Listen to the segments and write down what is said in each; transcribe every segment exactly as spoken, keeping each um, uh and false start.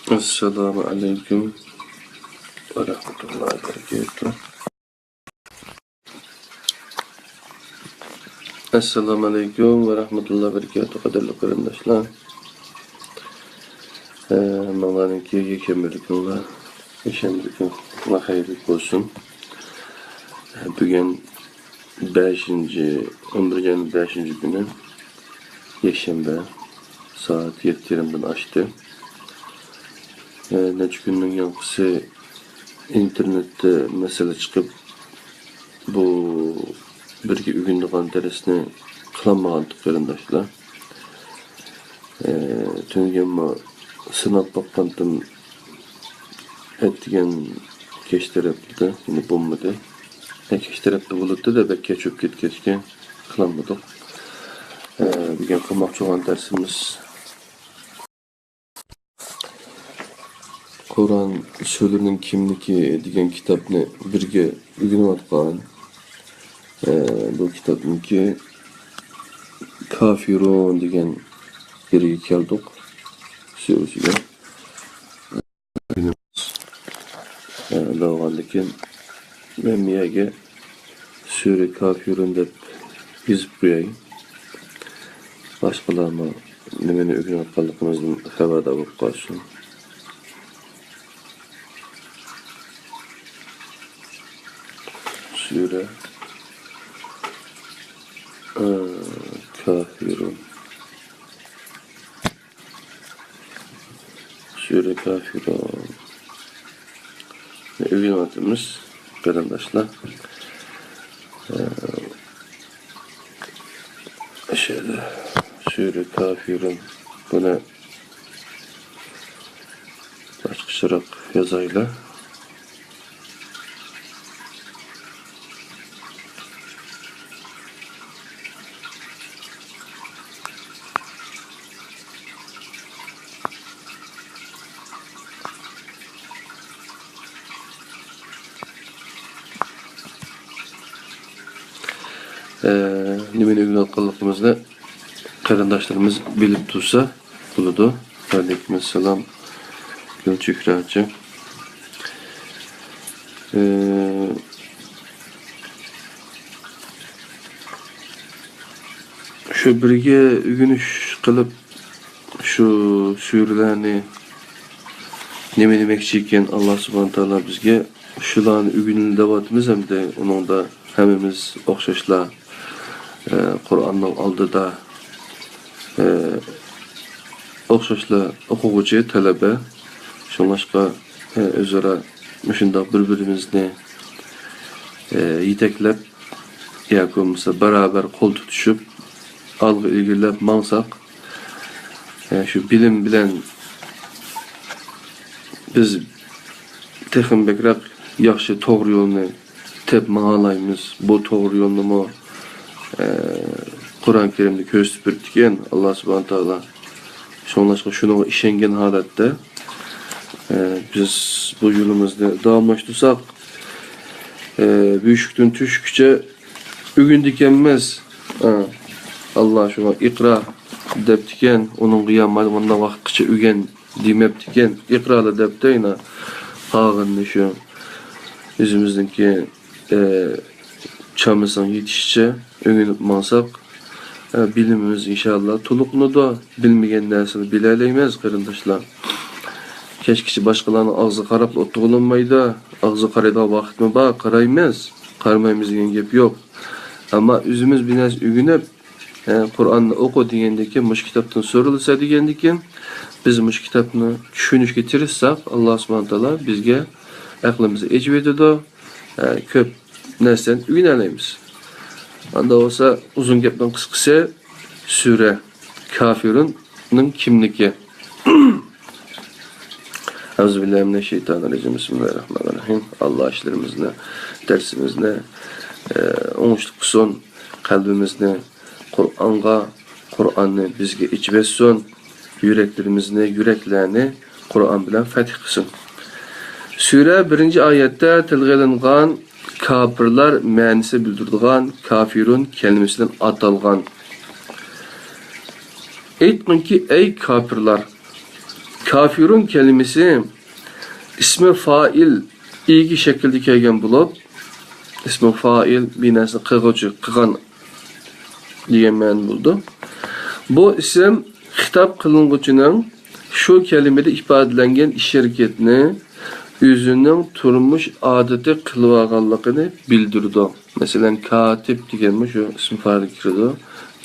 ئەسسالامۇ ئەلەيكۇم ۋە رەھمەتۇللاھى ۋە بەرىكاتۇھ. ئەسسالامۇ ئەلەيكۇم ۋە رەھمەتۇللاھى ۋە بەرىكاتۇھ، قەدىرلىك قېرىنداشلار. ئە، ماڭلارنىڭكى يەكشەنبىلىكىڭلار، يەكشەنبىلىكىڭلار خەيرلىك بولسۇن. ئە، بۈگۈن بەشىنچى، ئون بىرىنچى ئاينىڭ بەشىنچى كۈنى، يەكشەنبە، سائەت يەتتە يېرىمدىن ئاشتى. ئە، نەچچە كۈننىڭ ياڭقىسى ئىنتېرنېتتە مەسىلە چىقىپ، بۇ بىرگە ئۆگىنىدىغان دەرسنى قىلالمىغانتۇق قېرىنداشلار. ئە، تۈنۈگۈنمۇ سىناپ باققانتىم، ئەتىگەن كەچ تەرەپتە يەنە بولمىدى. ئە، كەچ تەرەپتە بولۇپتۇ-دە، بەك كەچ بولۇپ كەتكەچكە قىلالمىدۇق. ئە، بۈگۈن قىلماقچى بولغان دەرسىمىز قۇرئان سۈرىلىرىنىڭ كىملىكى دېگەن كىتابنى بىرگە ئۆگىنىۋاتقان. ئە، بۇ كىتابنىڭكى كافىرۇن دېگەن يېرىگە كەلدۇق. سۈرىسىگە. ئە، بولغاندىكىن مەن بۇ يەرگە سۈرە كافىرۇن دەپ يېزىپ قوياي. باشقىلارمۇ نېمىنى ئۆگىنىۋاتقانلىقىمىزدىن خەۋەردار بولۇپ قالسۇن. سۈرە، ئە، كافىرۇن. سۈرە كافىرۇن. ئۆگىنىۋاتىمىز، قېرىنداشلار. ئە، شەيدە، سۈرە كافىرۇن. بۇنى باشقىچىراق يازايلى. ئە، نېمىنى ئۆگىنىۋاتقانلىقىمىزنى قېرىنداشلىرىمىز بىلىپ تۇرسا بولىدۇ. ۋەئەلەيكۇم ئەسسالام، گۈلچېھرە ھاجى. ئە، شۇ بىرگە ئۆگىنىش قىلىپ، شۇ سۈرىلەرنى نېمە دېمەكچى ئىكەن، ئاللا سۇبھانە تائالا بىزگە شۇلارنى ئۆگىنىلى دەۋاتىمىز ئەمدى. ئۇنىڭدا ھەممىمىز ئوخشاشلا، ئە، قۇرئاننىڭ ئالدىدا، ئە، ئوخشاشلا ئوقۇغۇچى، تەلەبە. شۇڭلاشقا، ئە، ئۆزئارا مۇشۇنداق بىر-بىرىمىزنى، ئە، يېتەكلەپ ياكى بولمىسا بارابەر قول تۇتۇشۇپ ئالغا ئىلگىرىلەپ ماڭساق، ئە، شۇ بىلىم بىلەن بىز تېخىمۇ بەكرەك ياخشى توغرا يولنى تېپىپ ماڭالايمىز. بۇ توغرا يولنىمۇ، ئە، قۇرئان كەرىمدە كۆرسىتىپ بېرىپتىكەن ئاللا سۇبھانە تائالا. شۇڭلاشقا شۇنىڭغا ئىشەنگەن ھالەتتە، ئە، بىز بۇ يولىمىزنى داۋاملاشتۇرساق، ئە، بۆشۈكتىن تۆشۈككىچە ئۆگىنىدىكەنمىز. ئە، ئاللا شۇڭا ئىقرا دەپتىكەن، ئۇنىڭغا يا مانا مۇنداق ۋاقىتقىچە ئۆگەن دېمەپتىكەن، ئىقرالار دەپتۇ يەنە. قالغىنىنى شۇ ئۆزىمىزنىڭكى، ئە، چامىسىنىڭ يېتىشىچە ئۆگىنىپ ماڭساق، ئە، بىلىمىمىز ئىنشاللا تولۇقلىنىدۇ. بىلمىگەن نەرسىنى بىلەلەيمىز، قېرىنداشلار. كەچكىچە باشقىلارنىڭ ئاغزىغا قاراپلا ئولتۇرغىلى بولمايدۇ. ئاغزىغا قارايدىغان ۋاقىتمۇ بار، قارايمىز. قارىمايمىز دېگەن گەپ يوق. ئەمما ئۆزىمىز بىر نەرسە ئۆگىنىپ، ئە، قۇرئاننى ئوقۇ دېگەندىن كېيىن، مۇشۇ كىتابتىن سورىلسا دېگەندىن كېيىن، بىز مۇشۇ كىتابنى چۈشىنىشكە تىرىشساق، ئاللا سۇبھانە تائالا بىزگە ئەقلىمىزنى ئېچىۋېتىدۇ، ئە، كۆپ نەرسىدىن ئۆگىنەلەيمىز. ئاندا بولسا، ئۇزۇن گەپنىڭ قىسقىسى، سۈرە كافىرۇننىڭ كىملىكى. ئەئۇزۇبىللاھىمىنەششەيتانىررەجىم. بىسمىللاھىررەھمانىررەھىم. ئاللا ئىشلىرىمىزنى، دەرسىمىزنى، ئە، ئوڭۇشلۇق قىلسۇن. قەلبىمىزنى قۇرئانغا، قۇرئاننى بىزگە ئېچىۋەتسۇن. يۈرەكلىرىمىزنى، يۈرەكلەرنى قۇرئان بىلەن فەتھ قىلسۇن. سۈرە بىرىنچى ئايەتتە تىلغا ئېلىنغان كاپىرلار مەنىسى بىلدۈرىدىغان كافىرۇن كەلىمىسىدىن ئاتالغان. ئېيتقىنكى، ئەي كاپىرلار! كافىرۇن كەلىمىسى ئىسمى فائىل ئىگە شەكىلدە كەلگەن بولۇپ، ئىسمى فائىل بىر نەرسىنى قىلغۇچى، قىلغان دېگەن مەنىدە بولىدۇ. بۇ ئىسىم خىتاب قىلىنغۇچىنىڭ شۇ كەلىمىدە ئىپادىلەنگەن ئىش-ھەرىكەتنى ئۆزىنىڭ تۇرمۇش ئادىتى قىلىۋالغانلىقىنى بىلدۈرىدۇ. مەسىلەن، كاتىب دېگەنمۇ شۇ ئىسمى فائىلگە كىرىدۇ.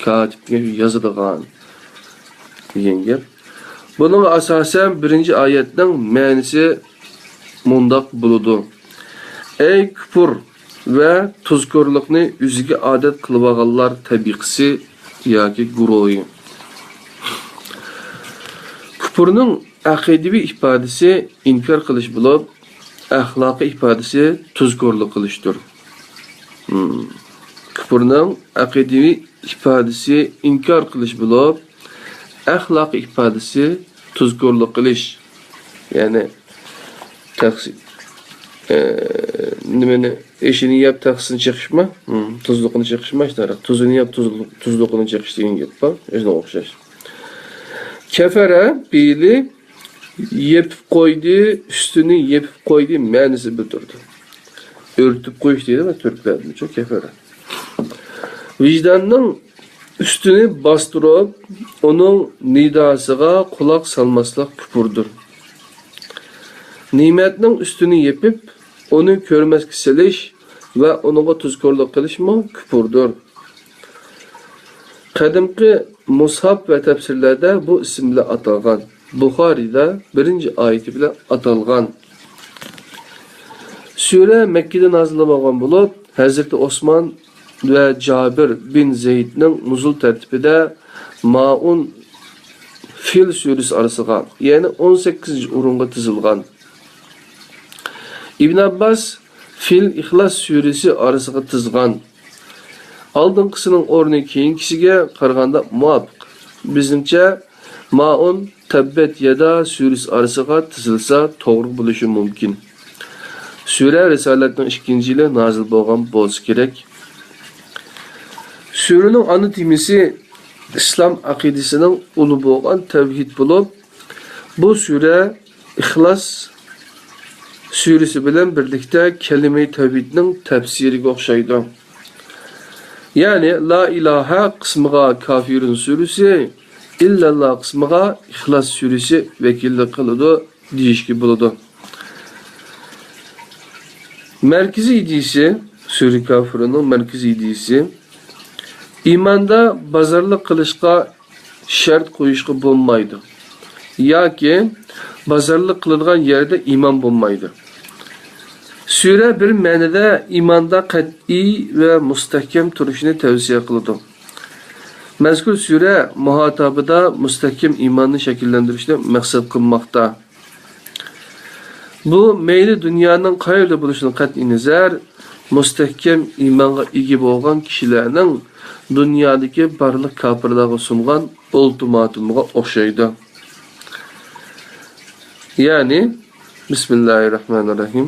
كاتىب دېگەن شۇ يازىدىغان دېگەن گەپ. بۇنىڭغا ئاساسەن، بىرىنچى ئايەتنىڭ مەنىسى مۇنداق بولىدۇ: ئەي كۇپۇر ۋە تۇزكورلۇقنى ئۆزىگە ئادەت قىلىۋالغانلار تەبىقىسى ياكى گۇرۇھى. كۇپۇرنىڭ ئەقىدىۋى ئىپادىسى ئىنكار قىلىش بولۇپ، ئەخلاقىي ئىپادىسى تۇزكورلۇق قىلىشتۇر. مم. كۇپۇرنىڭ ئەقىدىۋى ئىپادىسى ئىنكار قىلىش بولۇپ، ئەخلاقىي ئىپادىسى تۇزكورلۇق قىلىش. يەنى تەخسى-، ئە، نېمىنى، ئېشىنى يەپ تەخسىسىنى چېقىشما؟ مم. تۇزلۇقىنى چېقىشما، شۇنداق. تۇزىنى يەپ تۇزلۇق-، تۇزلۇقىنى چېقىش دېگەن گەپ بار. شۇنىڭغا ئوخشاش. كەفەرە پېئىلى يېپىپ قويدى، ئۈستىنى يېپىپ قويدى مەنىسى بىلدۈرىدۇ. ئۆرتۈپ قويۇش دەيدۇ تۈركلەردىچۇ، كەفەرە. ۋىجداننىڭ ئۈستىنى باستۇرۇپ، ئۇنىڭ نىداسىغا قۇلاق سالماسلىق كۇپۇردۇر. نېمەتنىڭ ئۈستىنى يېپىپ، ئۇنى كۆرمەسكە سېلىش ۋە ئۇنىڭغا تۇزكورلۇق قىلىشمۇ كۇپۇردۇر. قەدىمكى مۇسھاپ ۋە تەپسىرلەردە بۇ ئىسىم بىلەن ئاتالغان. بۇخارىيدا بىرىنچى ئايىتى بىلەن ئاتالغان. سۈرە مەككىدە نازىل بولغان بولۇپ، ھەزرىتى ئوسمان ۋە جابىر بىن زەيدنىڭ نۇزۇل تەرتىپىدە مائۇن فىل سۈرىسى ئارىسىغا، يەنى ئون سەككىزىنچى ئورۇنغا تىزىلغان. ئىبن ئابباس فىل ئىخلاس سۈرىسى ئارىسىغا تىزغان. ئالدىنقىسىنىڭ ئورنى كېيىنكىسىگە قارىغاندا مۇۋاپىق. بىزنىڭچە، مائۇن تەببەت يەدا سۈرىسى ئارىسىغا تىزىلسا توغرا بولۇشى مۇمكىن. سۈرە رىسالەتنىڭ ئىككىنچى يىلى نازىل بولغان بولسا كېرەك. سۈرىنىڭ ئانا تېمىسى ئىسلام ئەقىدىسىنىڭ ئۇلى بولغان تەۋھىد بولۇپ، بۇ سۈرە ئىخلاس سۈرىسى بىلەن بىرلىكتە كەلىمە تەۋھىدنىڭ تەپسىرىگە ئوخشايدۇ. يەنى لا ئىلاھە قىسمىغا كافىرۇن سۈرىسى، ئىللەللا قىسمىغا ئىخلاس سۈرىسى ۋەكىللىك قىلىدۇ دېيىشكە بولىدۇ. مەركىزىي ئىدىيىسى، سۈرە كافىرۇننىڭ مەركىزىي ئىدىيىسى، ئىماندا بازارلىق قىلىشقا شەرت قويۇشقا بولمايدۇ ياكى بازارلىق قىلىدىغان يەردە ئىمان بولمايدۇ. سۈرە بىر مەنىدە ئىماندا قەتئىي ۋە مۇستەھكەم تۇرۇشنى تەۋسىيە قىلىدۇ. مەزكۇر سۈرە مۇھاتابىدا مۇستەھكەم ئىماننى شەكىللەندۈرۈشنى مەقسەت قىلماقتا. بۇ مەيلى دۇنيانىڭ قەيەردە بولۇشىدىن قەتئىينەزەر، مۇستەھكەم ئىمانغا ئىگە بولغان كىشىلەرنىڭ دۇنيادىكى بارلىق كاپىرلارغا سۇنغان ئۇلتىماتۇمىغا ئوخشايدۇ. يەنى، بىسمىللاھىررەھمانىررەھىم.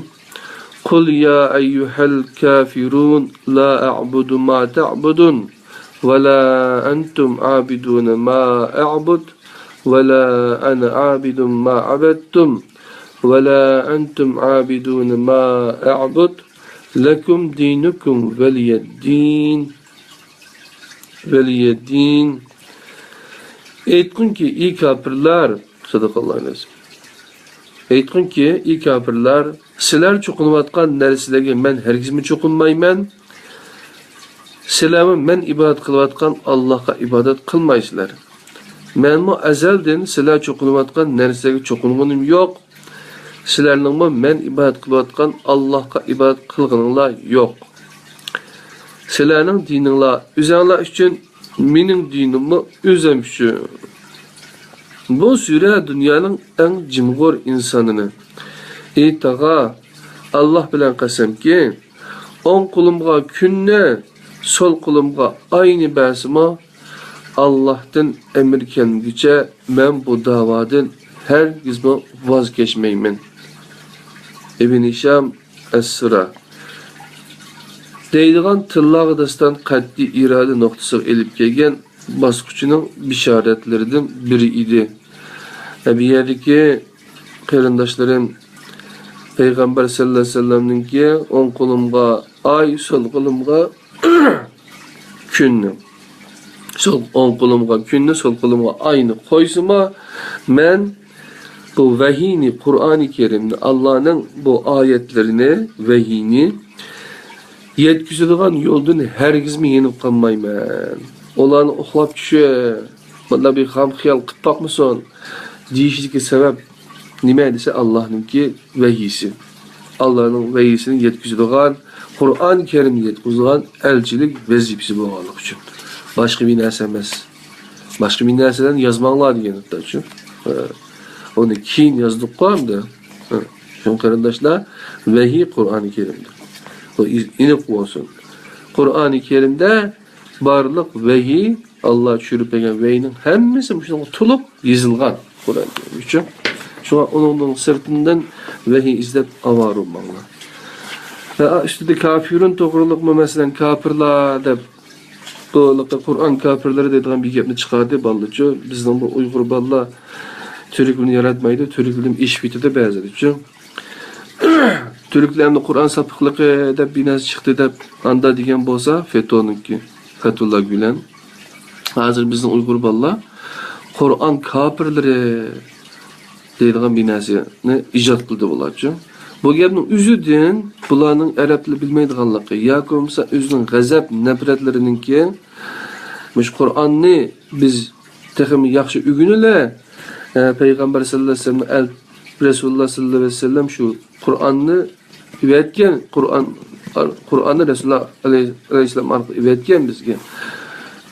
قل يا أيها الكافرون لا أعبد ما تعبدون ولا أنتم عابدون ما أعبد ولا أنا عابد ما عبدتم ولا أنتم عابدون ما أعبد لكم دينكم ولي دين. ۋەلىيەددىن. ئېيتقىنكى، ئى كاپىرلار، سەدەقەللاھۇ ئەزىم. ئېيتقىنكى، ئى كاپىرلار، سىلەر چوقۇنۇۋاتقان نەرسىلەرگە مەن ھەرگىزمۇ چوقۇنمايمەن. سىلەرمۇ مەن ئىبادەت قىلىۋاتقان ئاللاھقا ئىبادەت قىلمايسىلەر. مەنمۇ ئەزەلدىن سىلەر چوقۇنۇۋاتقان نەرسىلەرگە چوقۇنغىنىم يوق. سىلەرنىڭمۇ مەن ئىبادەت قىلىۋاتقان ئاللاھقا ئىبادەت قىلغىنىڭلار يوق. سىلەرنىڭ دىنىڭلار ئۆزەڭلار ئۈچۈن، مېنىڭ دىنىممۇ ئۆزەم ئۈچۈن. بۇ سۈرە دۇنيانىڭ ئەڭ جىمغۇر ئىنسانىنى، ئېيتاغا، ئاللاھ بىلەن قەسەمكى، ئوڭ قولۇمغا كۈننى، سول قولۇمغا ئاينى بەرسىمۇ، ئاللاھتىن ئەمىر كەلمىگۈچە مەن بۇ داۋادىن ھەرگىزمۇ ۋاز كەچمەيمەن. ئىبن ھىشام ئەس-سىرا دەيدىغان تىللاغا داستان قەتئىي ئىرادە نۇقتىسىغا ئېلىپ كەلگەن باسقۇچىنىڭ بېشارەتلىرىدىن بىرى ئىدى. بۇ يەردىكى قېرىنداشلىرىم، پەيغەمبەر سەللەللاھۇ ئەلەيھى ۋەسەللەمنىڭكى ئوڭ قولۇمغا ئاي، سول قولۇمغا كۈننى، سول، ئوڭ قولۇمغا كۈننى، سول قولۇمغا ئاينى قويسىمۇ، مەن بۇ ۋەھىينى، قۇرئانى كەرىمنى، ئاللانىڭ بۇ ئايەتلىرىنى، ۋەھىينى يەتكۈزىدىغان يولدىن ھەرگىزمۇ يېنىپ قالمايمەن. ئۇلارنى ئۇخلاپ چۈشۈپ، مۇنداق بىر خام خىيال قىلىپ باقمىسۇن دېيىشىدىكى سەۋەب نېمە دېسە، ئاللانىڭكى ۋەھىيسى. ئاللانىڭ ۋەھىيسىنى يەتكۈزىدىغان، قۇرئان كەرىمنى يەتكۈزىدىغان ئەلچىلىك ۋەزىپىسى بولغانلىقى ئۈچۈن. باشقا بىر نەرسە ئەمەس. باشقا بىر نەرسىلەرنى يازماڭلار دېگەن ھەتتاچۇ. ئۇنى كېيىن يازدۇققۇ ئەمدى. شۇڭا قېرىنداشلار، ۋەھىي قۇرئانى كەرىمدە. بۇ ئېنىق بولسۇن. قۇرئانى كەرىمدە بارلىق ۋەھىي، ئاللا چۈشۈرۈپ بەرگەن ۋەھىينىڭ ھەممىسى مۇشۇنىڭغا تولۇق يېزىلغان قۇرئان كەرىم ئۈچۈن. شۇڭا ئۇنىڭدىن سىرتىندىن ۋەھىي ئىزدەپ ئاۋارە بولماڭلار. ۋە ئۈستىدە كافىرۇن توغرىلىقمۇ، مەسىلەن، كاپىرلار دەپ بۇ قۇرئان كاپىرلىرى دەيدىغان بىر گەپنى چىقاردى بالىلارچۇ. بىزنىڭ بۇ ئۇيغۇر بالىلار تۈرك تىلىنى ياراتمايدۇ، تۈرك تىلىدىن ئېشىپ كېتىدۇ بەزىدىچۇ. تۈرك تىلى ئەمدى قۇرئان ساپىقلىقى دەپ بىر نەرسە چىقتى دەپ ئاندا دېگەن بولسا، فېتونىڭكى، فەتۇللا گۈلەن. ھازىر بىزنىڭ ئۇيغۇر بالىلار قۇرئان كاپىرلىرى دەيدىغان بىر نەرسىنى ئىجاد قىلدى بۇلارچۇ. بۇ گەپنىڭ ئۆزىدىن بۇلارنىڭ ئەرەب تىلى بىلمەيدىغانلىقى ياكى بولمىسا ئۆزىنىڭ غەزەپ نەپرەتلىرىنىڭكى مۇشۇ قۇرئاننى بىز تېخىمۇ ياخشى ئۆگىنىلى، ئە، پەيغەمبەر سەللەللاھۇ ئەلەيھى ۋەسەللەم، ئەل-، رەسۇلۇللا سەللەللاھۇ ئەلەيھى ۋەسەللەم شۇ قۇرئاننى ئېۋەتكەن، قۇرئان، قۇرئاننى رەسۇلۇللا ئەلەيھىسسالام ئارقىلىق ئېۋەتكەن بىزگە.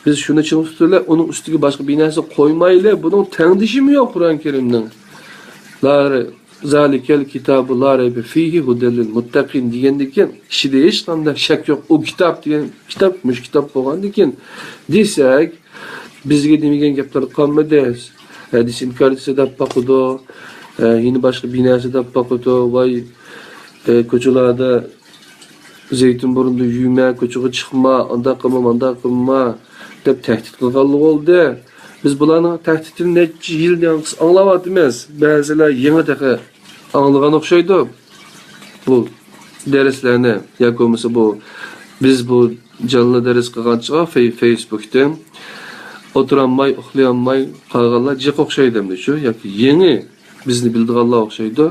بىز شۇنى چىڭ تۇتۇۋېلىپ، ئۇنىڭ ئۈستىگە باشقا بىر نەرسە قويمايلى، بۇنىڭ تەڭدىشىمۇ يوق قۇرئان كەرىمنىڭ. لا رەي-، زالىكەل كىتابۇ لا رەيبە فىھى ھۇدەل لىل مۇتتەقىن دېگەندىكىن، ئىچىدە ھېچقانداق شەك يوق. ئۇ كىتاب دېگەن كىتاب، مۇشۇ كىتاب بولغاندىكىن دېسەك، بىزگە دېمىگەن گەپلەر قالمىدى. ھەدىس ئىنكارچىسى دەپ باقىدۇ. ھە، يەنە باشقا بىر نەرسە دەپ باقىدۇ. ۋاي، ئە، كوچىلاردا زەيتۇن بۇرنىدا يۈرمە، كوچىغا چىقما، ئانداق قىلما، مانداق قىلما دەپ تەھدىت قىلغانلا بولدى. بىز بۇلارنىڭ تەھدىتىنى نەچچە يىلدىن ئاڭلاۋاتىمىز. بەزىلەر يېڭى تېخى ئاڭلىغان ئوخشايدۇ بۇ دەرسلەرنى، ياكى بولمىسا بۇ، بىز بۇ جانلى دەرس قىلغانچىغا فەي-، فەيسبۇكتىن ئولتۇرالماي، ئۇخلىيالماي قالغانلار جىق ئوخشايدۇ ئەمدى شۇ، ياكى يېڭى بىزنى بىلىدىغانلار ئوخشايدۇ.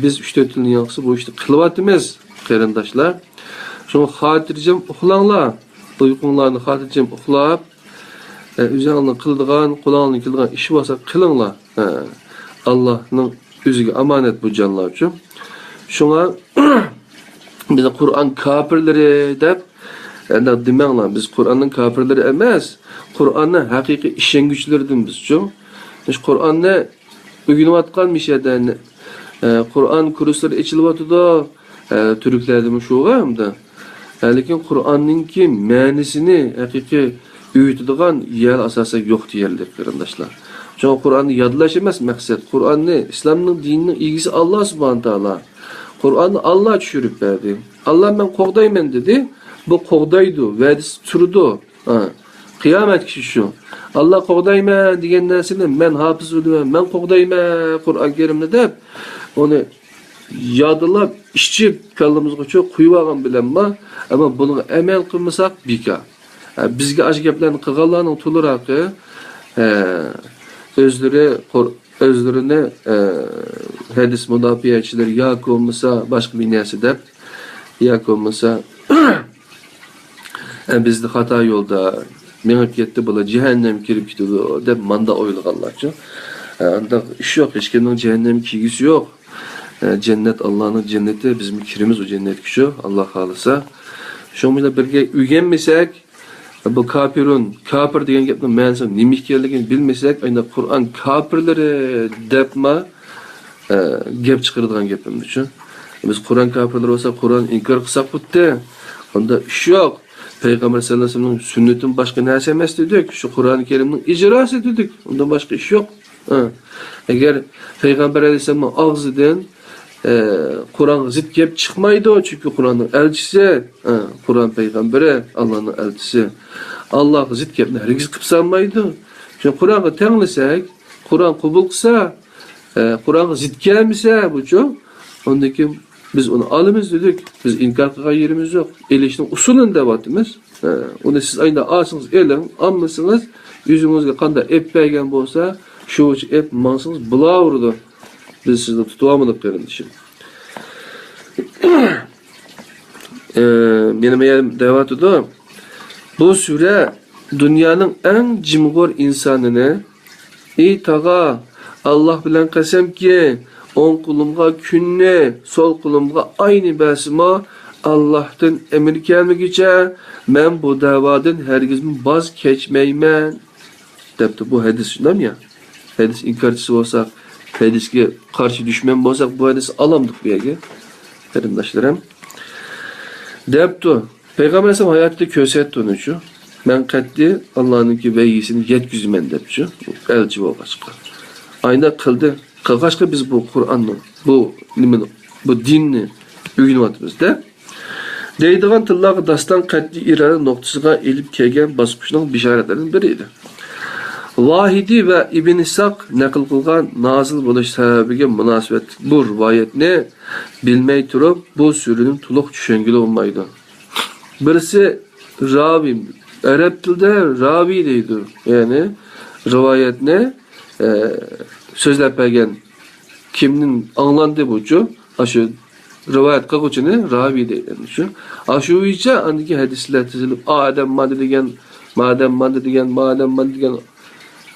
بىز ئۈچ تۆت يىلدىن ياقىسى بۇ ئىشنى قىلىۋاتىمىز، قېرىنداشلار. شۇڭا خاتىرجەم ئۇخلاڭلار. ئۇيقۇڭلارنى خاتىرجەم ئۇخلاپ، ئۆزۈڭلار قىلىدىغان، قولۇڭلاردىن كېلىدىغان ئىش بولسا قىلىڭلار. ئاللانىڭ ئۆزىگە ئامانەت بۇ جانلارچۇ. شۇڭا بىز قۇرئان كاپىرلىرى دەپ ئەنداق دېمەڭلار. بىز قۇرئاننىڭ كاپىرلىرى ئەمەس، قۇرئاننىڭ ھەقىقىي ئىشەنگۈچىلىرىدىن بىزچۇ. مۇشۇ قۇرئاننى ئۆگىنىۋاتقان مۇشۇ يەردە، ئە، قۇرئان كۇرسلىرى ئېچىلىۋاتىدۇ، ئە، تۈركلەردىمۇ شۇغۇ ئەمدى. ئە، لېكىن قۇرئاننىڭكى مەنىسىنى ھەقىقىي ئۆگىتىدىغان يەر ئاساسەن يوق دېيەرلىك، قېرىنداشلار. شۇڭا قۇرئاننى يادلاش ئەمەس مەقسەت. قۇرئاننى، ئىسلامنىڭ دىنىنىڭ ئىگىسى ئاللا سۇبھانە تائالا. قۇرئاننى ئاللا چۈشۈرۈپ بەردى. ئاللا مەن قوغدايمەن دېدى. بۇ قوغدايدۇ، ۋەدىسى تۇرىدۇ. ھە، قىيامەتكىچە شۇ. ئاللا قوغدايمەن دېگەن نەرسىنى مەن ھاپىز بولىمەن، مەن قوغدايمەن قۇرئان كەرىمنى دەپ، ئۇنى يادلاپ، ئىچىپ، كاللىمىزغا چۇ قۇيۇۋالغان بىلەنمۇ، ئەمما بۇنىڭغا ئەمەل قىلمىساق بىكار. ھە، بىزگە ئاشۇ گەپلەرنى قىلغانلارنىڭ تولىراقى، ھە، ئۆزلىرى قۇر-، ئۆزلىرىنى، ئە، ھەدىس مۇداپىئەچىلىرى ياكى بولمىسا باشقا بىر نەرسە دەپ، ياكى بولمىسا، ئە، بىزنى خاتا يولدا مېڭىپ كەتتى، بۇلار جەھەننەمگە كىرىپ كېتىدۇ دەپ ماندا ئويلىغانلارچۇ. ئە، ئانداق ئىش يوق، ھېچكىمنىڭ جەھەننەمگە كىرگۈسى يوق. ئە، جەننەت ئاللانىڭ جەننىتى، بىزمۇ كىرىمىز ئۇ جەننەتكىچۇ، ئاللا خالىسا. شۇنىڭ بىلەن بىرگە ئۆگەنمىسەك، بۇ كاپىرۇن، كاپىر دېگەن گەپنىڭ مەنىسى نېمە ئىكەنلىكىنى بىلمىسەك، ئەنە قۇرئان كاپىرلىرى دەپما، ئە، گەپ چىقىرىدىغان گەپىمدىچۇ. بىز قۇرئان كاپىرلىرى بولسا، قۇرئان ئىنكار قىلساق بولدى. ئۇنداق ئىش يوق. پەيغەمبەر سەللەللاھۇ ئەلەيھى ۋەسەللەمنىڭ سۈننىتىمۇ باشقا نەرسە ئەمەس دېدۇق. شۇ قۇرئان كەرىمنىڭ ئىجراسى دېدۇق. ئۇندىن باشقا ئىش يوق. ھە. ئەگەر پەيغەمبەر ئەلەيھىسسالامنىڭ ئاغزىدىن، ئە، قۇرئانغا زىت گەپ چىقمايدۇ، چۈنكى قۇرئاننىڭ ئەلچىسى، ئە، قۇرئان پەيغەمبىرى، ئاللانىڭ ئەلچىسى. ئاللاغا زىت گەپنى ھەرگىز قىلىپ سالمايدۇ. شۇڭا قۇرئانغا تەڭلىسەك، قۇرئان قوبۇل قىلسا، ئە، قۇرئانغا زىت كەلمىسە بۇچۇ، ئۇندىن كېيىن بىز ئۇنى ئالىمىز دېدۇق. بىز ئىنكار قىلغان يېرىمىز يوق. ئېلىشنىڭ ئۇسۇلىنى دەۋاتىمىز. ئە، ئۇنى سىز ئايدا ئالسىڭىز ئېلىڭ، ئالمىسىڭىز ئۆزىڭىزگە قانداق ئېپ بەرگەن بولسا، شۇ بويىچە ئېپ ماڭسىڭىز بولاۋېرىدۇ. بىز سىزنى تۇتۇۋالمىدۇق، قېرىندىشىم. ئە، مېنى مەيەم دەۋاتىدۇ. بۇ سۈرە دۇنيانىڭ ئەڭ جىمغور ئىنسانىنى، ئى تاغا، ئاللاھ بىلەن قەسەمكى، ئوڭ قولۇمغا كۈننى، سول قولۇمغا ئاينى بەرسىمۇ، ئاللاھتىن ئەمىر كەلمىگۈچە مەن بۇ دەۋادىن ھەرگىزمۇ ۋاز كەچمەيمەن. دەپتۇ. بۇ ھەدىس شۇنداقمۇ يا؟ ھەدىس ئىنكارچىسى بولساق، ھەدىسكە قارشى دۈشمەن بولساق، بۇ ھەدىسنى ئالامدۇق بۇ يەرگە، قېرىنداشلىرىم. دەپتۇ. پەيغەمبەر ئەلەيھىسسالام ھاياتىدا كۆرسەتتى ئۇنىچۇ. مەن قەتئىي ئاللانىڭكى ۋەھىيسىنى يەتكۈزىمەن دەپچۇ. ئەلچى بولغاچقا. ئاينا قىلدى. قىلغاچقا بىز بۇ قۇرئاننى، بۇ نېمىنى، بۇ دىننى ئۆگىنىۋاتىمىز دەپ. دەيدىغان تىللارغا داستان قەتئىي ئىرادە نۇقتىسىغا ئېلىپ كەلگەن باسقۇچنىڭ بېشارەتلىرىدىن بىرى ئىدى. ۋاھىدى ۋە ئىبن ئىسھاق نەقىل قىلغان نازىل بولۇش سەۋەبىگە مۇناسىۋەتلىك بۇ رىۋايەتنى بىلمەي تۇرۇپ، بۇ سۈرىنىڭ تولۇق چۈشەنگىلى بولمايدۇ. بىرسى راۋى، ئەرەب تىلىدا راۋى دەيدۇ. يەنى رىۋايەتنى، ئە، سۆزلەپ بەرگەن كىمدىن ئاڭلاندى بۇچۇ؟ ئاشۇ رىۋايەت قىلغۇچىنى راۋى دەيدۇ. شۇ، ئاشۇ بويىچە ئاندىكى ھەدىسلەر تىزىلىپ، ئا ئادەم مانداق دېگەن، ما ئادەم مانداق دېگەن، ما ئادەم مانداق دېگەن،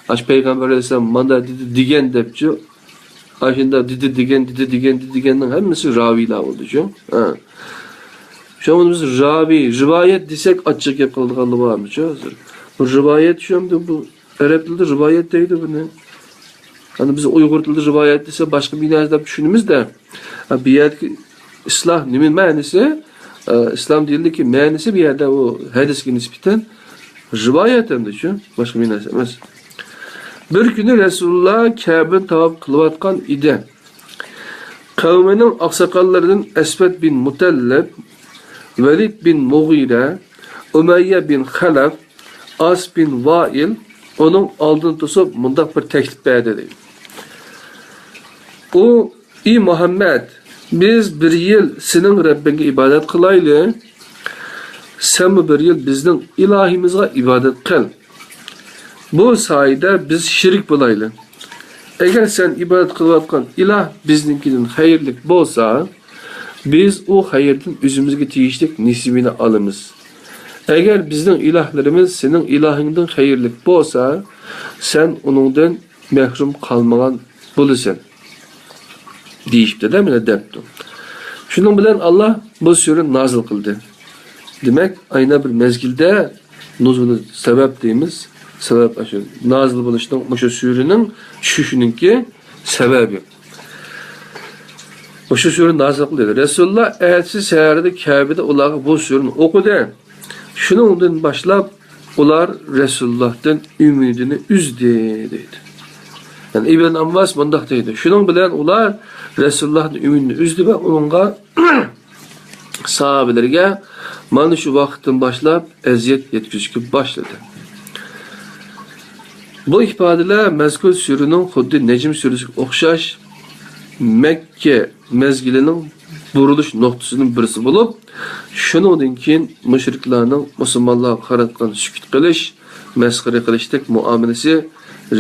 ئاشۇ پەيغەمبەر ئەلەيھىسسالام مانداق دېدى دېگەن دەپچۇ. ئاشۇنداق دېدى دېگەن، دېدى دېگەن، دېدى دېگەننىڭ ھەممىسى راۋىيلار بولدىچۇ. ھە. شۇڭا بىز راۋىي، رىۋايەت دېسەك ئاچچىق گەپ قىلىدىغانلار بارمىچۇ ھازىر؟ بۇ رىۋايەت شۇ ئەمدى بۇ ئەرەب تىلىدا رىۋايەت دەيدۇ بۇنى. ئەنە بىز ئۇيغۇر تىلىدا رىۋايەت دېسە باشقا بىر نەرسە دەپ چۈشىنىمىز-دە. ھە، بۇ يەردىكى ئىسلاھ نېمە مەنىسى؟ ئە، ئىسلام دىنىدىكى مەنىسى بۇ يەردە ئۇ ھەدىسكە نىسبەتەن رىۋايەت ئەمدى شۇ، باشقا بىر نەرسە ئەمەس. بىر كۈنى رەسۇلۇللا كەبىنى تاۋاپ قىلىۋاتقان ئىدى. قەۋمىنىڭ ئاقساقاللىرىدىن ئەسۋەد بىن مۇتەللىب، ۋەلىد بىن مۇغىرە، ئۇمەييە بىن خەلەف، ئاس بىن ۋائىل ئۇنىڭ ئالدىنى توسۇپ مۇنداق بىر تەكلىپ بەردى دەيدۇ. ئۇ، ئى مۇھەممەد، بىز بىر يىل سېنىڭ رەببىڭگە ئىبادەت قىلايلى، سەنمۇ بىر يىل بىزنىڭ ئىلاھىمىزغا ئىبادەت قىل. بۇ سايىدە بىز شېرىك بولايلى. ئەگەر سەن ئىبادەت قىلىۋاتقان ئىلاھ بىزنىڭكىدىن خەيرلىك بولسا، بىز ئۇ خەيردىن ئۆزىمىزگە تېگىشلىك نېسىۋىنى ئالىمىز. ئەگەر بىزنىڭ ئىلاھلىرىمىز سېنىڭ ئىلاھىڭدىن خەيرلىك بولسا، سەن ئۇنىڭدىن مەھرۇم قالمىغان بولىسەن، دېيىشىپتۇ-دە، مانا دەپتۇ. شۇنىڭ بىلەن ئاللا بۇ سۈرىنى نازىل قىلدى. دېمەك، ئاينا بىر مەزگىلدە نۇزۇلى سەۋەب دەيمىز. سەۋەب ئاشۇ نازىل بولۇشنىڭ، مۇشۇ سۈرىنىڭ چۈشۈشىنىڭكى سەۋەبى. مۇشۇ سۈرە نازىل قىلدى. رەسۇلۇللا ئەتىسى سەھەردە كەبىدە ئۇلارغا بۇ سۈرىنى ئوقۇدى. شۇنىڭدىن باشلاپ ئۇلار رەسۇلۇللاھتىن ئۈمىدىنى ئۈزدى، دەيدۇ. يەنى ئىبن ئامماس مۇنداق دەيدۇ، شۇنىڭ بىلەن ئۇلار رەسۇلۇللاھتىن ئۈمىدىنى ئۈزدى ۋە ئۇنىڭغا ساھابىلىرىگە مانا شۇ ۋاقىتتىن باشلاپ ئەزىيەت يەتكۈزۈشكە باشلىدى. بۇ ئىپادىلەر مەزكۇر سۈرىنىڭ خۇددى نەجم سۈرىسىگە ئوخشاش مەككە مەزگىلىنىڭ بۇرۇلۇش نۇقتىسىدىن بىرسى بولۇپ، شۇنىڭدىن كېيىن مۇشرىكلارنىڭ مۇسۇلمانلارغا قاراتقان سۈكۈت قىلىش، مەسخىرە قىلىشتەك مۇئامىلىسى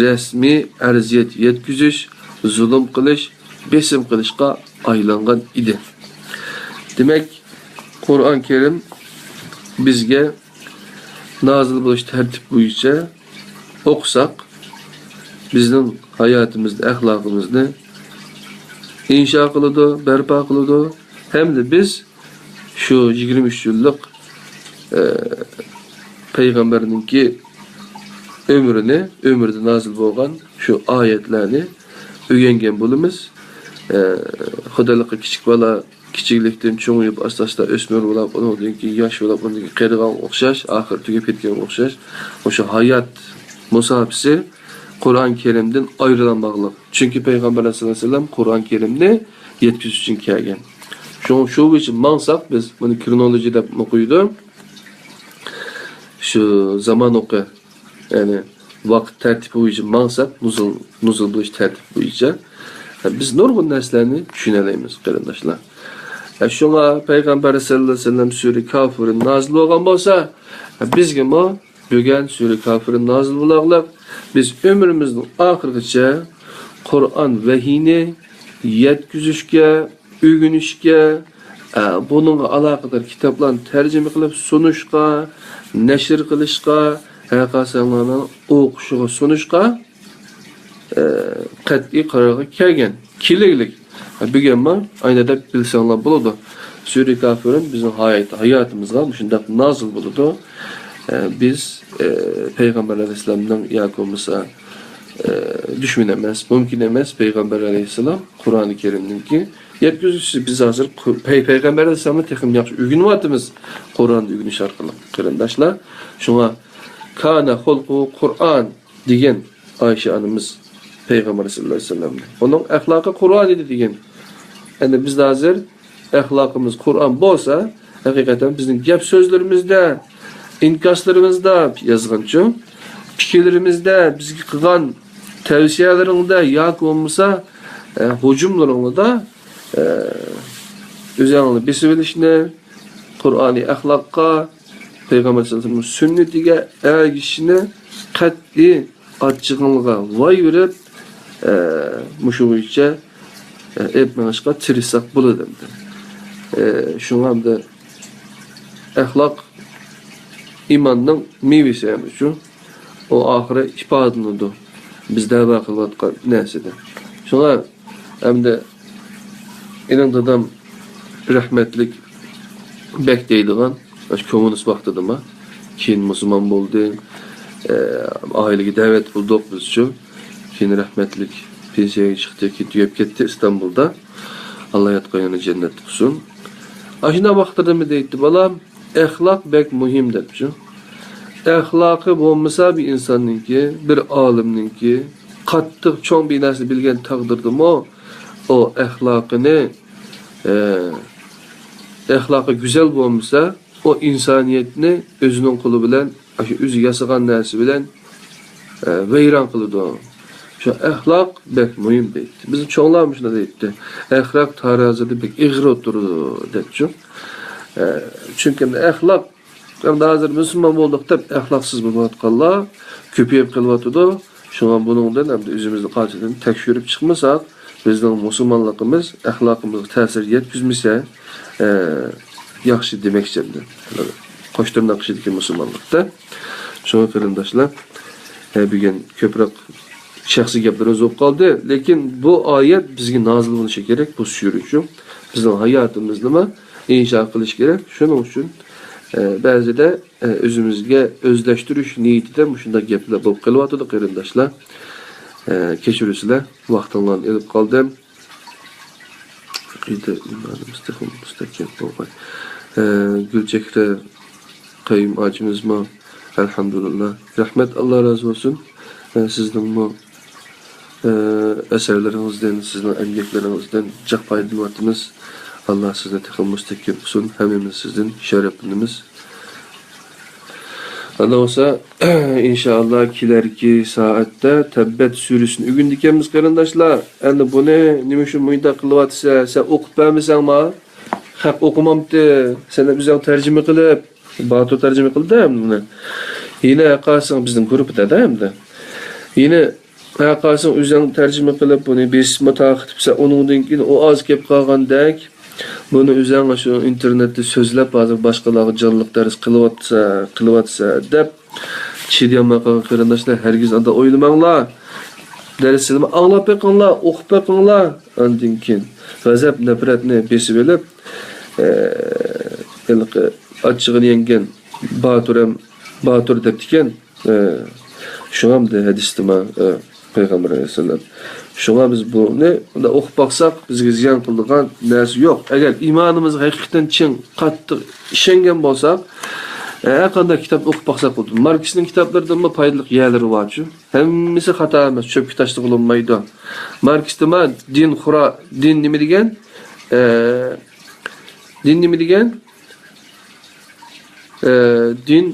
رەسمىي ئەزىيەت يەتكۈزۈش، زۇلۇم قىلىش، بېسىم قىلىشقا ئايلانغان ئىدى. دېمەك، قۇرئان كەرىم بىزگە نازىل بولۇش تەرتىپ بويىچە ئوقۇساق، بىزنىڭ ھاياتىمىزنى، ئەخلاقىمىزنى ئىنشا قىلىدۇ، بەرپا قىلىدۇ. ھەمدە بىز شۇ يىگىرمە ئۈچ يىللىق، ئە، پەيغەمبەرنىڭكى ئۆمرىنى، ئۆمرىدە نازىل بولغان شۇ ئايەتلەرنى ئۆگەنگەن بولىمىز. ئە، خۇدالىققا كىچىك بالا كىچىكلىكتىن چوڭىيىپ، ئاستا-ئاستا ئۆسمۈر بولاپ، ئۇنىڭدىن كېيىن ياش بولاپ، ئۇنىڭدىن كېيىن قېرىغانغا ئوخشاش، ئاخىرى تۈگەپ كەتكەنگە ئوخشاش، مۇشۇ ھايات مۇساپىسى قۇرئان كەرىمدىن ئايرىلالماغلىق. چۈنكى پەيغەمبەر ئەلەيھىسسالام قۇرئان كەرىمنى يەتكۈزۈش ئۈچۈن كەلگەن. شۇڭا شۇ بويىچە ماڭساق، بىز بۇنى كرونولوگىيە دەپمۇ قويىدۇ. شۇ زامان ئوقى، يەنى ۋاقىت تەرتىپى بويىچە ماڭساق، نۇزۇل، نۇزۇل بولۇش تەرتىپى بويىچە، بىز نۇرغۇن نەرسىلەرنى چۈشىنەلەيمىز، قېرىنداشلار. شۇڭا پەيغەمبەر سەللەللاھۇ ئەلەيھى ۋەسەللەم سۈرە كافىرۇن نازىل بولغان بولسا، بىزگىمۇ بۈگۈن سۈرە كافىرۇن نازىل بولاغلىق، بىز ئۆمرىمىزنىڭ ئاخىرىغىچە قۇرئان ۋەھىينى يەتكۈزۈشكە، ئۆگىنىشكە، ئە، بۇنىڭغا ئالاقىدار كىتابلارنى تەرجىمە قىلىپ سۇنۇشقا، نەشر قىلىشقا، ھەر قايسىڭلارنىڭ ئوقۇشىغا سۇنۇشقا، ئە، قەتئىي قارارغا كەلگەن. كېلەگلىك. بۈگۈنمۇ ئەينى دەپ بىلسەڭلار بولىدۇ. سۈرە كافىرۇن بىزنىڭ ھايات-، ھاياتىمىزغا مۇشۇنداق نازىل بولىدۇ. ئە، بىز، ئە، پەيغەمبەر ئەلەيھىسسالامنىڭ ياكى بولمىسا، ئە، دۈشمىنى ئەمەس، مۇمكىن ئەمەس. پەيغەمبەر ئەلەيھىسسالام قۇرئانى كەرىمنىڭكى يەتكۈزگۈچىسى. بىز ھازىر قۇ-، پەي-، پەيغەمبەر ئەلەيھىسسالامنى تېخىمۇ ياخشى ئۆگىنىۋاتىمىز قۇرئاننى ئۆگىنىش ئارقىلىق، قېرىنداشلار. شۇڭا كانە خۇلقۇ قۇرئان دېگەن ئائىشە ئانىمىز پەيغەمبەر سەللەللاھۇ ئەلەيھى ۋەسەللەمنى. ئۇنىڭ ئەخلاقى قۇرئان ئىدى دېگەن. ئەمدى بىز ھازىر ئەخلاقىمىز قۇرئان بولسا، ھەقىقەتەن بىزنىڭ گەپ سۆزلىرىمىزدە، ئىنكاسلىرىمىزدا يازغانچۇ، پىكىرلىرىمىزدە، بىزگە قىلغان تەۋسىيەلىرىڭدە ياكى بولمىسا، ئە، ھۇجۇملىرىڭدا، ئە، ئۆزۈڭنى بېسىۋېلىشنى، قۇرئانىي ئەخلاققا، پەيغەمبەر سەللەللاھۇ ئەلەيھى ۋەسەللەمنىڭ سۈننىتىگە ئەگىشىشنى قەتئىي ئاچچىقىڭلىغا ۋاي بېرىپ، ئە، مۇشۇ بويىچە، ئە، ئېلىپ مېڭىشقا تىرىشساق بولىدۇ ئەمدى. ئە، شۇڭا ئەمدى ئەخلاق ئىماننىڭ مېۋىسى ئەمدى شۇ. ئۇ ئاخىرى ئىپادىلىنىدۇ بىز دەۋا قىلىۋاتقان نەرسىدە. شۇڭا ئەمدى ئېنىڭ دادام رەھمەتلىك بەك دەيدىغان، ئاشۇ كوممۇنىست ۋاقتىدىما، كېيىن مۇسۇلمان بولدى، ئە، ئائىلىگە دەۋەت قىلدۇق بىزچۇ. كېيىن رەھمەتلىك پېنسىيەگە چىقتى، كېيىن تۈگەپ كەتتى ئىستانبۇلدا. ئاللا ياتقان يېرىنى جەننەت قىلسۇن. ئاشۇنداق ۋاقتىدىمۇ دەيتتى، بالام، ئەخلاق بەك مۇھىم دەپچۇ. ئەخلاقى بولمىسا بىر ئىنساننىڭكى، بىر ئالىمنىڭكى، قاتتىق چوڭ بىر نەرسە بىلگەن تەقدىردىمۇ، ئۇ ئەخلاقىنى، ئە، ئەخلاقى گۈزەل بولمىسا، ئۇ ئىنسانىيەتنى ئۆزىنىڭ قولى بىلەن، ئاشۇ ئۆزى ياسىغان نەرسە بىلەن، ئە، ۋەيران قىلىدۇ. شۇ ئەخلاق بەك مۇھىم دەيتتى. بىزنىڭ چوڭلار مۇشۇنداق دەيتتى. ئەخلاق تارازىدا بەك ئېغىر ئولتۇرىدۇ دەپچۇ. ئە، چۈنكى ئەخلاق، ئەمدى ھازىر مۇسۇلمان بولدۇق دەپ ئەخلاقسىز بولۇۋاتقانلار كۆپىيىپ قېلىۋاتىدۇ. شۇڭا بۇنىڭدىن ئەمدى ئۆزىمىزنى قايتىدىن تەكشۈرۈپ چىقمىساق، بىزنىڭ مۇسۇلمانلىقىمىز ئەخلاقىمىزغا تەسىر يەتكۈزمىسە، ئە، ياخشى دېمەكچى ئەمدى. قوش تىرناق ئىچىدىكى مۇسۇلمانلىقتا. شۇڭا قېرىنداشلار، ئە، بۈگۈن كۆپرەك شەخسىي گەپلىرىمىز بولۇپ قالدى. لېكىن بۇ ئايەت بىزگە نازىل بولۇشى كېرەك، بۇ سۈرە شۇ. بىزنىڭ ھاياتىمىزنىمۇ ئىنشا قىلىش كېرەك. شۇنىڭ ئۈچۈن، ئە، بەزىدە، ئە، ئۆزىمىزگە ئۆزلەشتۈرۈش نىيىتىدە مۇشۇنداق گەپلەر بولۇپ قېلىۋاتىدۇ، قېرىنداشلار. ئە، كەچۈرۈسىلەر، ۋاقتىڭلارنى ئېلىپ قالدىم. ئەقىدە ئىمانىمىز تېخىمۇ مۇستەھكەم بولغاي. ئە، گۈلچېھرە قەييۇم ھاجىمىزمۇ، ئەلھەمدۇلىللا. رەھمەت، ئاللا رازى بولسۇن. ئە، سىزنىڭمۇ، ئە، ئەسەرلىرىڭىزدىن، سىزنىڭ ئەمگەكلىرىڭىزدىن جىق پايدىلىنىۋاتىمىز. ئاللا سىزنى تېخىمۇ مۇستەھكەم قىلسۇن. ھەممىمىز سىزدىن شەرەپلىنىمىز. ئاندىن بولسا، ئىنشائاللا، كېلەركى سائەتتە تەببەت سۈرىسىنى ئۆگىنىدىكەنمىز، قېرىنداشلار. ئەمدى بۇنى نېمە ئۈچۈن مۇنداق قىلىۋاتىسەن؟ سەن ئوقۇپ بەرمىسەڭما؟ خەق ئوقۇمامتى. سەن ئۆزۈڭ تەرجىمە قىلىپ، باتۇر تەرجىمە قىلدى ئەمدى بۇنى. يەنە ھەرقايسىڭ بىزنىڭ گۇرۇپپىدا ئەمدى. يەنە ھەرقايسىڭ ئۆزۈڭ تەرجىمە قىلىپ، بۇنى بېسىپمۇ تارقىتىپسەن، ئۇنىڭدىن كېيىن ئۇ ئاز كەپ قالغاندەك، بۇنى ئۆزۈڭ شۇ ئىنتېرنېتتا سۆزلەپ، ھازىر باشقىلارغا جانلىق دەرس قىلىۋاتسا، قىلىۋاتسا دەپ چىدىيالماي قالغان قېرىنداشلار، ھەرگىز ئانداق ئويلىماڭلار. دەرسلىرىمنى ئاڭلاپ بېقىڭلار، ئوقۇپ بېقىڭلار. ئاندىن كېيىن غەزەپ، نەپرەتنى بېسىۋېلىپ، ئە، ھېلىقى ئاچچىقىنى يەڭگەن باتۇر ھەم باتۇر دەپتىكەن. ئە، شۇڭا دە ھەدىستىما، ئە، پەيغەمبەر ئەلەيھىسسالام. شۇڭا بىز بۇنى مۇنداق ئوقۇپ باقساق، بىزگە زىيان قىلىدىغان نەرسە يوق. ئەگەر ئىمانىمىزغا ھەقىقەتەن چىڭ، قاتتىق ئىشەنگەن بولساق، ئە، ھەر قانداق كىتابنى ئوقۇپ باقساق بولىدۇ. ماركسنىڭ كىتابلىرىدىنمۇ پايدىلىق يەرلىرى بارچۇ. ھەممىسى خاتا ئەمەس، چۆپكە تاشلىغىلى بولمايدۇ. ماركستىما دىن خۇرا-، دىن نېمە دېگەن؟ ئە، دىن نېمە دېگەن؟ ئە، دىن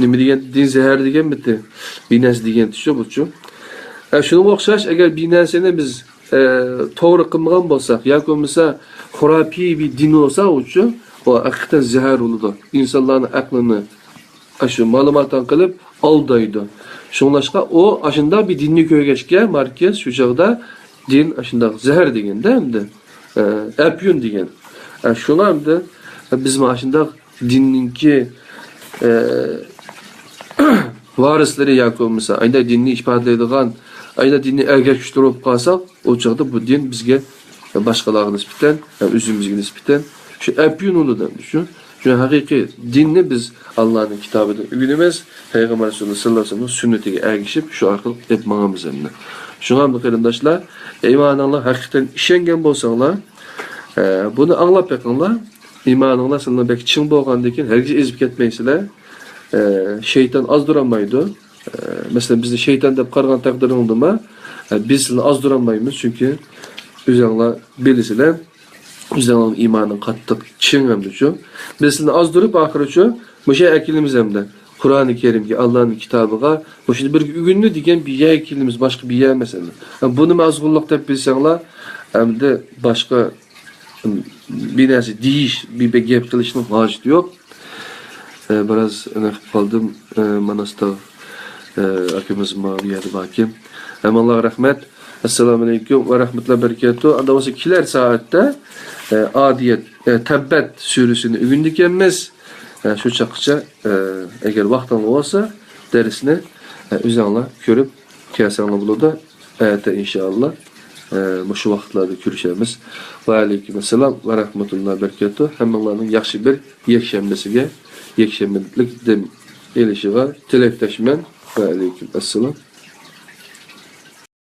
نېمە دېگەن؟ دىن زەھەر دېگەنمىتى؟ بىر نەرسە دېگەنتى شۇ، بۇچۇ. ئە، شۇنىڭغا ئوخشاش، ئەگەر بىر نەرسىنى بىز، ئە، توغرا قىلمىغان بولساق ياكى بولمىسا خۇراپىي بىر دىن بولسا، ئۇچۇ، ئۇ ھەقىقەتەن زەھەر بولىدۇ. ئىنسانلارنىڭ ئەقلىنى ئاشۇ مالىماتاڭ قىلىپ ئالدايدۇ. شۇڭلاشقا ئۇ ئاشۇنداق بىر دىننى كۆرگەچكە، ماركس شۇ چاغدا دىن ئاشۇنداق زەھەر دېگەندە ئەمدى، ئە، ئەپيۈن دېگەن. ئە، شۇڭا ئەمدى بىزمۇ ئاشۇنداق دىننىڭكى، ئە، ۋارىسلىرى ياكى بولمىسا ئايدا دىننى ئىپادىلەيدىغان، ئايدا دىننى ئەرگەچكۈچى بولۇپ قالساق، ئۇ چاغدا بۇ دىن بىزگە، باشقىلارغا نىسبەتەن، ئۆزىمىزگە نىسبەتەن شۇ ئەپيۈن بولىدۇ، شۇ، شۇ ھەقىقىي دىننى بىز ئاللانىڭ كىتابىدىن ئۆگىنىمىز، پەيغەمبەر سەللەللاھۇ ئەلەيھى ۋەسەللەمنىڭ سۈننىتىگە ئەگىشىپ شۇ ئارقىلىق ئېلىپ ماڭىمىز ئەمدى. شۇڭا بۇ قېرىنداشلار، ئىمانىڭلار ھەقىقەتەن ئىشەنگەن بولساڭلار، ئە، بۇنى ئاڭلاپ بېقىڭلار. ئىمانىڭلار سىلەرنىڭ بەك چىڭ بولغاندىن كېيىن ھەرگىز ئېزىپ كەتمەيسىلەر. ئە، شەيتان ئازدۇرالمايدۇ. ئە، مەسىلەن، بىزنى شەيتان دەپ قارىغان تەقدىرىڭدىمۇ، ئە، بىز سىلەرنى ئازدۇرالمايمىز، چۈنكى ئۆزۈڭلار بىلىسىلەر، ئۆزۈڭلارنىڭ ئىمانىڭ قاتتىق چىڭ ئەمدىچۇ. بىز سىلەرنى ئازدۇرۇپ ئاخىرىچۇ، مۇشۇ يەرگە كېلىمىز ئەمدى. قۇرئانى كەرىمگە، ئاللانىڭ كىتابىغا، مۇشۇنى بىرگە ئۆگىنىدۇ دېگەن بىر يەرگە كېلىمىز، باشقا بىر يەر ئەمەس ئەمدى. ئە، بۇنىمۇ ئازغۇنلۇق دەپ بىلسەڭلار، ئەمدى باشقا بىر نەرسە دېيىش، بىر، بىر گەپ قىلىشنىڭ ھاجىتى يوق. ئە، بىراز ئېنىق قىلىپ قالدىم. ئە، ماناستاغ، ئە، ئاكىمىز ما بۇ يەردە باركەن. ھەممىڭلارغا رەھمەت. ئەسسالامۇ ئەلەيكۇم ۋە رەھمەتۇللاھى ۋە بەرىكاتۇھ. ئاندا بولسا كېلەر سائەتتە، ئە، ئادىيەت، ئە، تەببەت سۈرىسىنى ئۆگىنىدىكەنمىز. ئە، شۇ چاغقىچە، ئە، ئەگەر ۋاقتىڭلار بولسا، دەرسنى، ئە، ئۆزۈڭلار كۆرۈپ كەلسەڭلار بولىدۇ. ئەتە ئىنشائاللا، ئە، مۇشۇ ۋاقىتلاردا كۆرۈشەرمىز. ۋە ئەلەيكۇم ئەسسالام ۋە رەھمەتۇللاھى ۋە بەرىكاتۇھ. ھەممىڭلارنىڭ ياخشى بىر يەكشەنبىسىگە، يەكشەنبىلىك دەم ئېلىشىغا تىلەكداشمەن. ۋە ئەلەيكۇم ئەسسالام.